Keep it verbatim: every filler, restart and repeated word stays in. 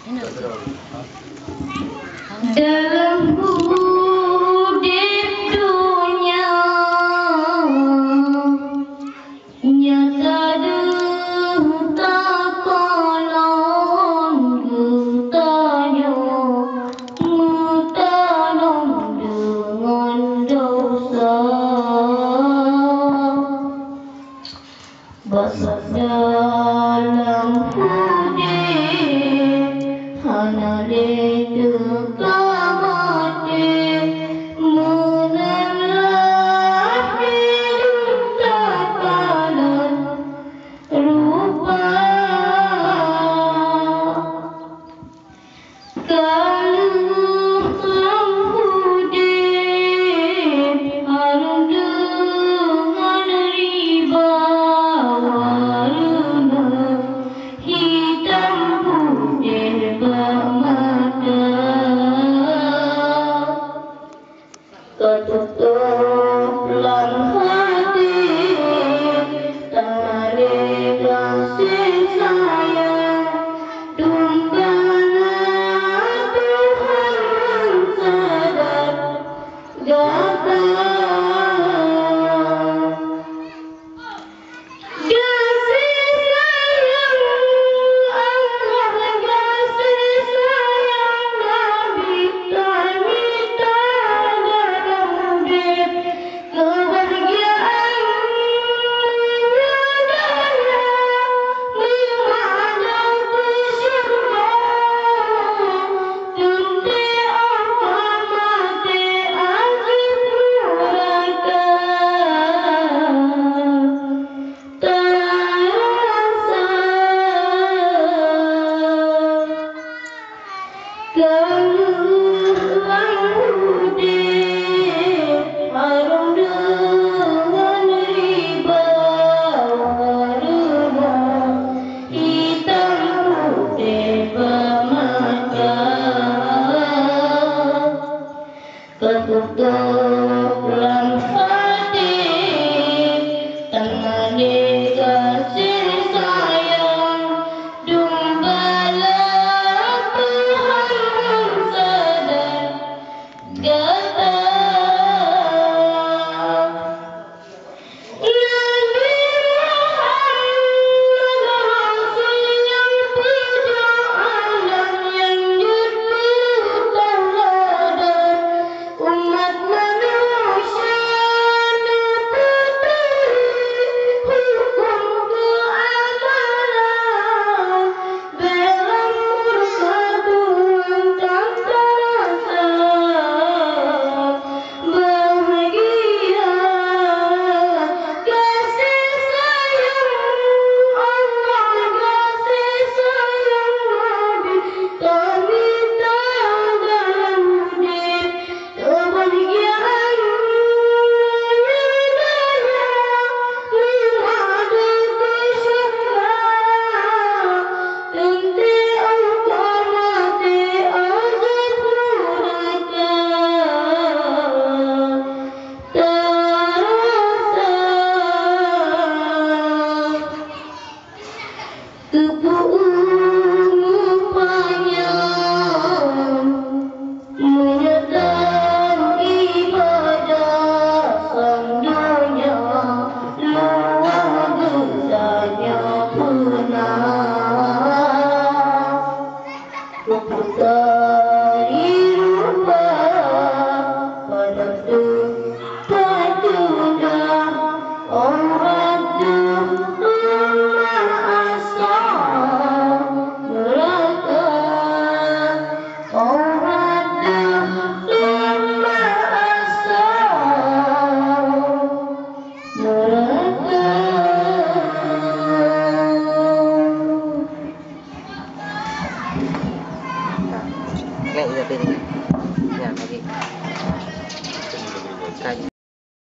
Dalam udeb donya nyata deuh takalon geutanyoe meutalom deungon desya. Bak dalam udeb hana lé teuka maté, meunan lahé takalon rupa. Ka lheueh lam udeb hareuem deungon riba, wareuneuk hitam putéh bak mata. Ka teutôb lam até, tanyoe lé gaséh sayang, dum bala Tuhan nyang sadat gata. Gaséh sayang Allah, gaséh sayang Nabi, tamita dalam udeb keubahgiaan meunyoe donya meumadang keu syeuruga, teuntée 'oh ka maté azab nuraka. Tarasa ka lheueh lam udeb hareuem deungon riba, hareuem hitam putéh bak mata. Ka teutôb lam até, tanyoe lé gaséh sayang, dum bala Tuhan nyang sadat gata. Nabi Muhammad rasul nyang peujuang alam, nyang jeuet keu tauladan umat manusia, neupeuturi huköm keuamalan. Dalam murka Tuhan tan tarasa bahgia. Gaséh sayang Allah, gaséh sayang Nabi, tamita dalam udeb keubahgiaan meunyoe donya meumadang keu syeuruga, teuntée 'oh ka maté azab nuraka tarasa. Teupeu ureuëng panyang meunyoe tan ibadah sang donya luwah geutanyoe peuna. Peutari rupa padam teuh tatunda, aurat teuh teuma asai neuraka. Aurat teuh teuma asai neuraka. Nek, iya, Pi.